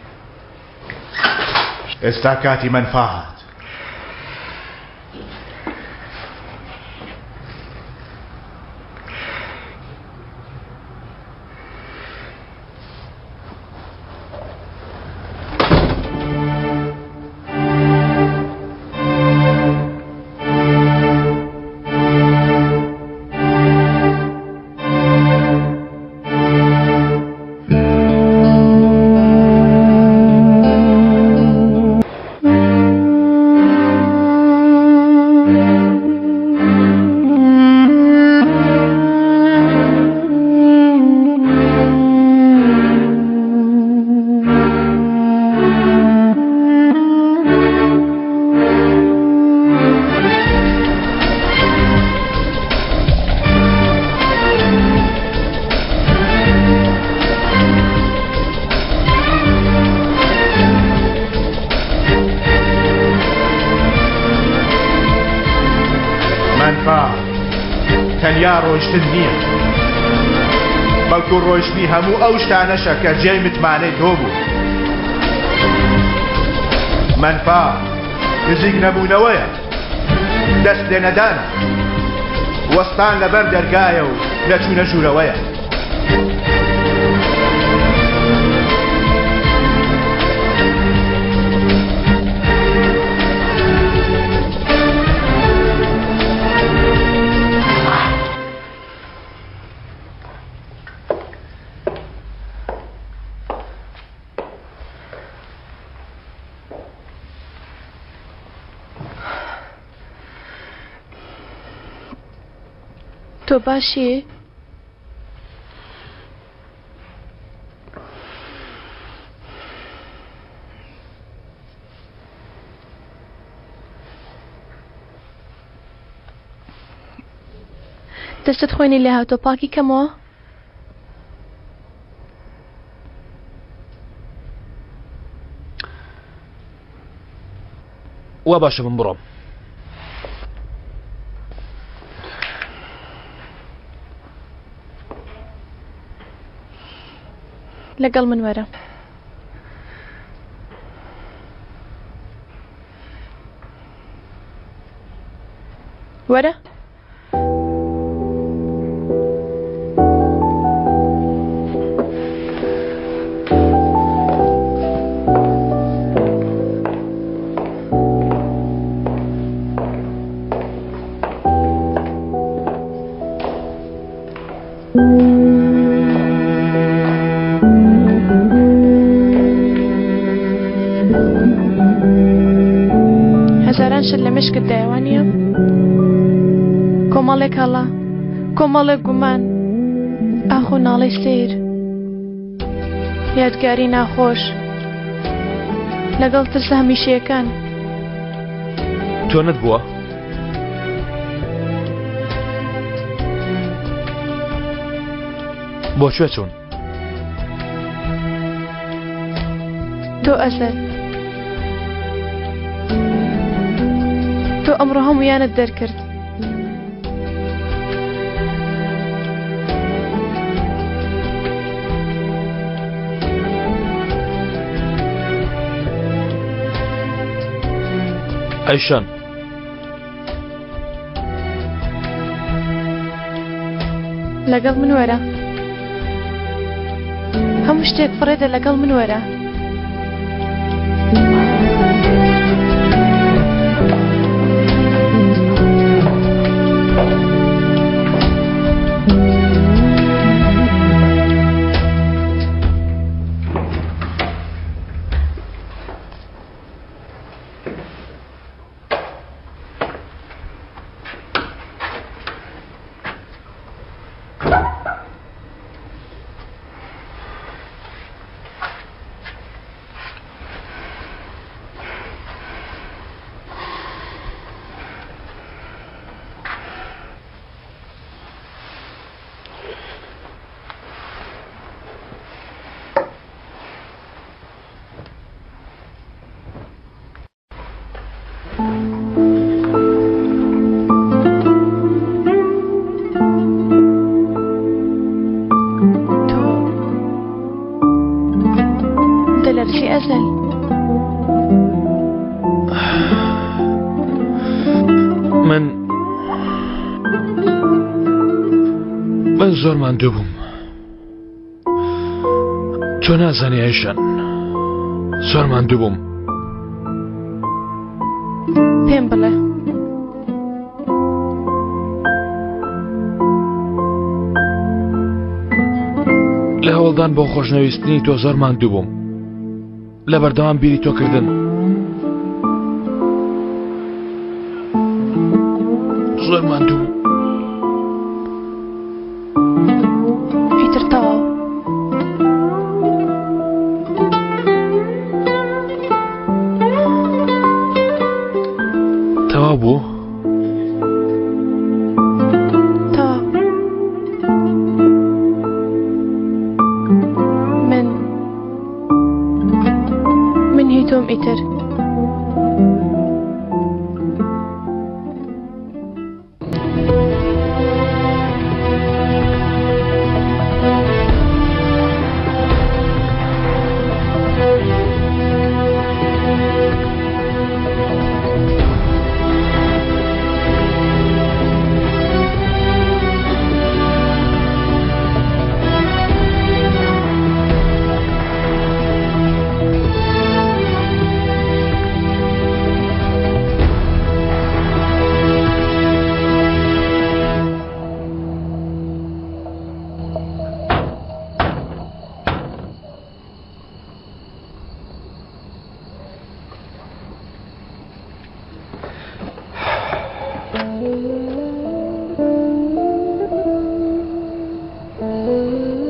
ئێستا کاتی مەنفا هات. مەنفا تەنیا ڕۆیشتن نییە بەڵکو ڕۆیشتنی هەموو ئەو شتانەشە کە جێی متمانەی تۆ بوو مەنفا نزیک نەبوونەوەیە دەست لێنەدانە وەستان لەبەر دەرگایە و نەچوونە ژوورەوەیە. تۆ باشی؟ دەستت خوێنی لێ هاتۆ پاکی کەمەوە. وا باشە من بڕۆم. لەگەڵ من وەرە. وەرە. هەزاران شت لە مشکت دایە وانییە؟ کۆمەڵێک هەڵە، کۆمەڵێک گومان، ئاخ و ناڵەی سەیر، یادگاری ناخۆش، لەگەڵ ترسە هەمیشەیەکان. تۆ نەت بووە؟ بۆ کوێ چوون؟ تۆ ئەزەل تۆ ئەمڕۆ هەمویانت دەرکرد ئەیشان لەگەڵ من وەرە هەموو شتێک فڕێدە لەگەڵ من وەرە. دەلەرزی ئەزەل. من من زۆر ماندوو بووم تۆ نازانی ئەیشان زۆر ماندوو بووم پێم بڵێ لە هەوڵدان بۆ خۆشنەویستنی تۆ زۆر ماندوو بووم لە بەردەوام بیری تۆ کردن زۆر ماندوو بووم. ئیتر تەواو. تەواو بوو؟ تەواو. من من هی تۆم ئیتر.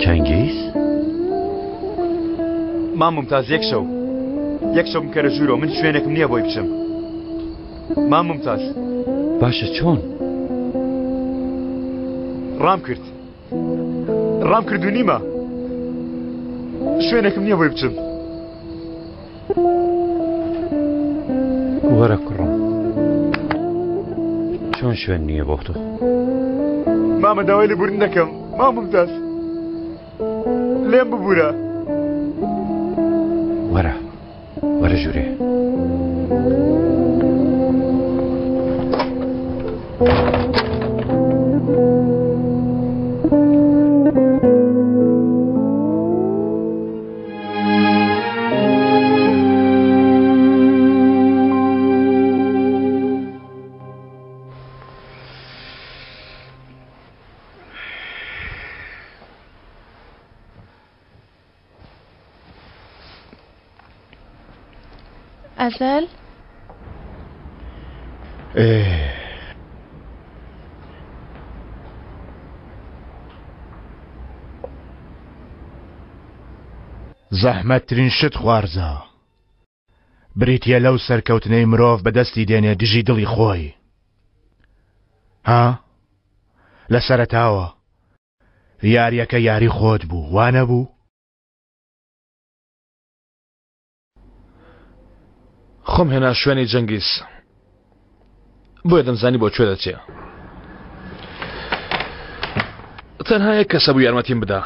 چەنگیز؟ مام ممتاز یەک شەو یەک شەو بکەرە ژوورەوە من شوێنێکم نییە بۆی بچم مام ممتاز باشە چۆن؟ ڕام کرد ڕام کرد و نیمە شوێنێکم نییە بۆی بچم وەرە کوڕم چۆن شوێن نییە بۆ تۆ مامە داوای لێبوردن دەکەم مام ممتاز لێم ببوورە وەرە وەرە ژوورێ. ئەزەل زەحمەتترین شت خوارزا بریتە لەو سەرکەوتنەی مرۆڤ بەدەستی دێنێ دژی دڵی خۆی ها لە سەرەتاوە یاریەکە یاری خۆت بوو وا نەبوو؟ خۆم هێنا شوێنی جەنگیز بۆیە دەمزانی بۆ کوێ دەچێ تەنها یەک کەسە بوو یارمەتیم بدا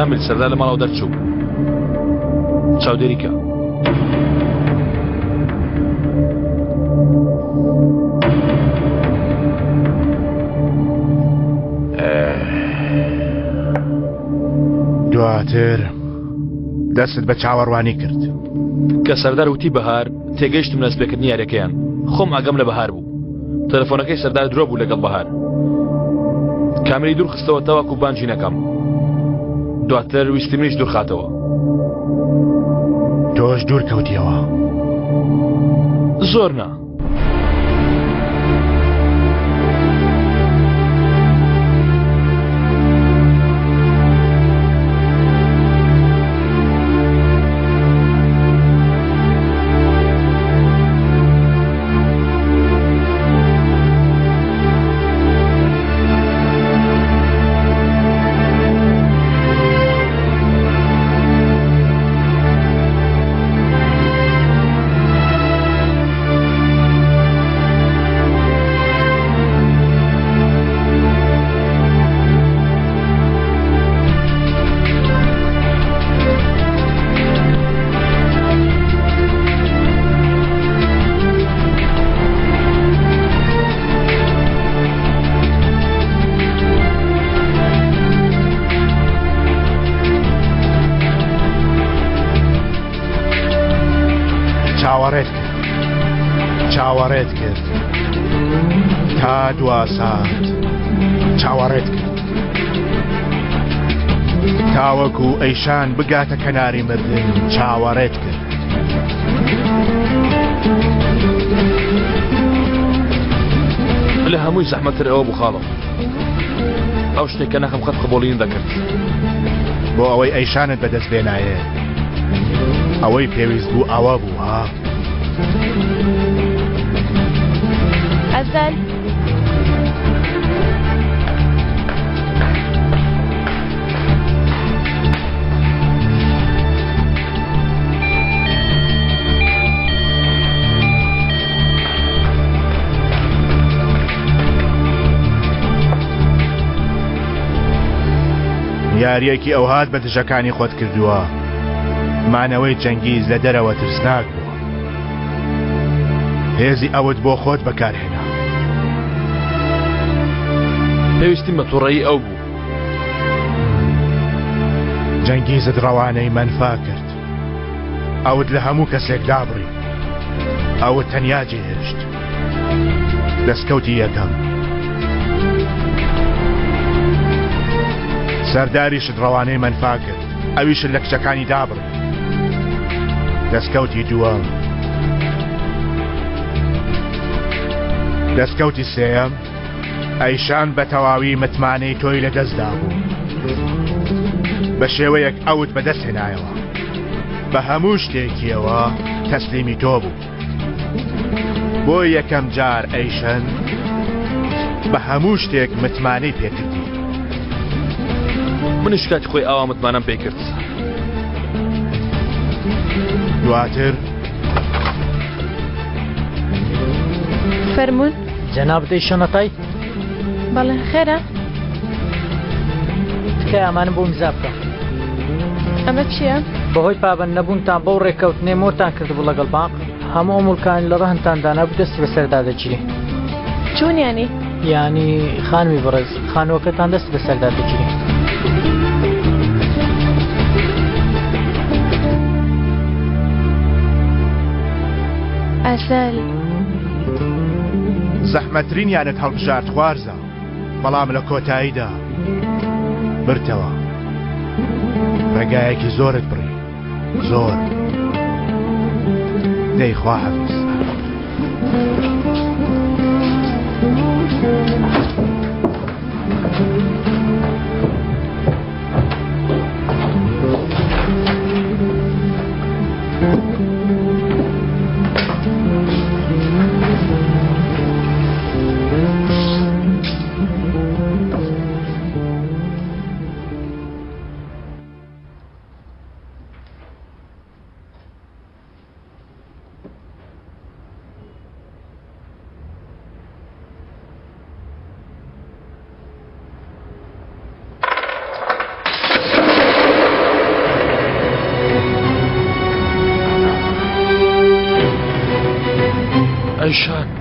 کامیل سەردار لە ماڵەوە دەرچوو چاودێری کە. دواتر دەستت بە چاوەڕوانی کرد. کە سەردار وتی بەهار تێگەیشتم لە دەستپێکردنی یاریەکەیان خۆم ئاگام لە بەهار بوو تەلەفۆنەکەی سەردار درۆ بوو لەگەڵ بەهار کاملی دوور خستەوە تاوەکو بانگی نەکەم دواتر ویستی منیش دوورخاتەوە تۆش دوور کەوتیەوە زۆر نا چاوەڕێت کرد چاوەڕێت کرد تا دوا سات چاوەڕێت کرد تاوەکو ئەیشان بگاتە کەناری مردن چاوەڕێت کرد لە هەمووی زەحمەتتر ئەوە بوو خاڵم ئەو شتێک کە نەخم قەت قبوڵی دەکرد بۆ ئەوەی ئەیشانت بەدەست بێنایێ ئەوەی پێویست بوو ئاوا بوو ها ئەزەل یاریەکی ئەوهات بە دژەکانی خۆت کردووە مانەوەی جەنگیز لە دەرەوە ترسناک بووە هێزی ئەوت بۆ خۆت بەکارهێنا پێویستیم بە تووڕەیی ئەو بوو. جەنگیزت ڕەوانەی مەنفا کرد. ئەوت لە هەموو کەسێک دابڕی. ئەوت تەنیا جێهێشت. دەستکەوتی یەکەم. سەرداریشت ڕەوانەی مەنفا کرد. ئەویشت لە کچەکانی دابڕی. دەستکەوتی دووەم. دەستکەوتی سێیەم. ئەیشان بە تەواوی متمانەی تۆی لەدەستدا بوو. بە شێوەیەک ئەوت بەدەست هێنایەوە. بە هەموو شتێکیەوە تەسلیمی تۆ بوو. بۆ یەکەم جار ئەیشن بە هەموو شتێک متمانەی پێکردی. منیش کاتی خۆی ئاوا متمانەم پێی کرد. دواتر فەرموون. جەنابت ئەیشەن ئەتای؟ بەڵێ خێرە؟ تکایە ئەمانم بۆ ئیمزا بکە. ئەمە چییە؟ بەهۆی پابەند نەبوونتان بەو ڕێککەوتنەی مۆرتان کردبوو لەگەڵ بانق، هەموو ئەو موڵکانەی لە ڕەهنتان دانابوو دەستی بەسەردا دەگیرێ. چۆن یانی؟ یانی خانمی بەڕێز، خانووەکەتان دەستی بەسەردا دەگیرێ. ئەزەل. زەحمەترینیانت هەڵبژارد خوارزا بەڵام لە کۆتاییدا برتەوە ڕێگایەکی زۆرت بڕی زۆر دەی خواحافیز. ئەیشان.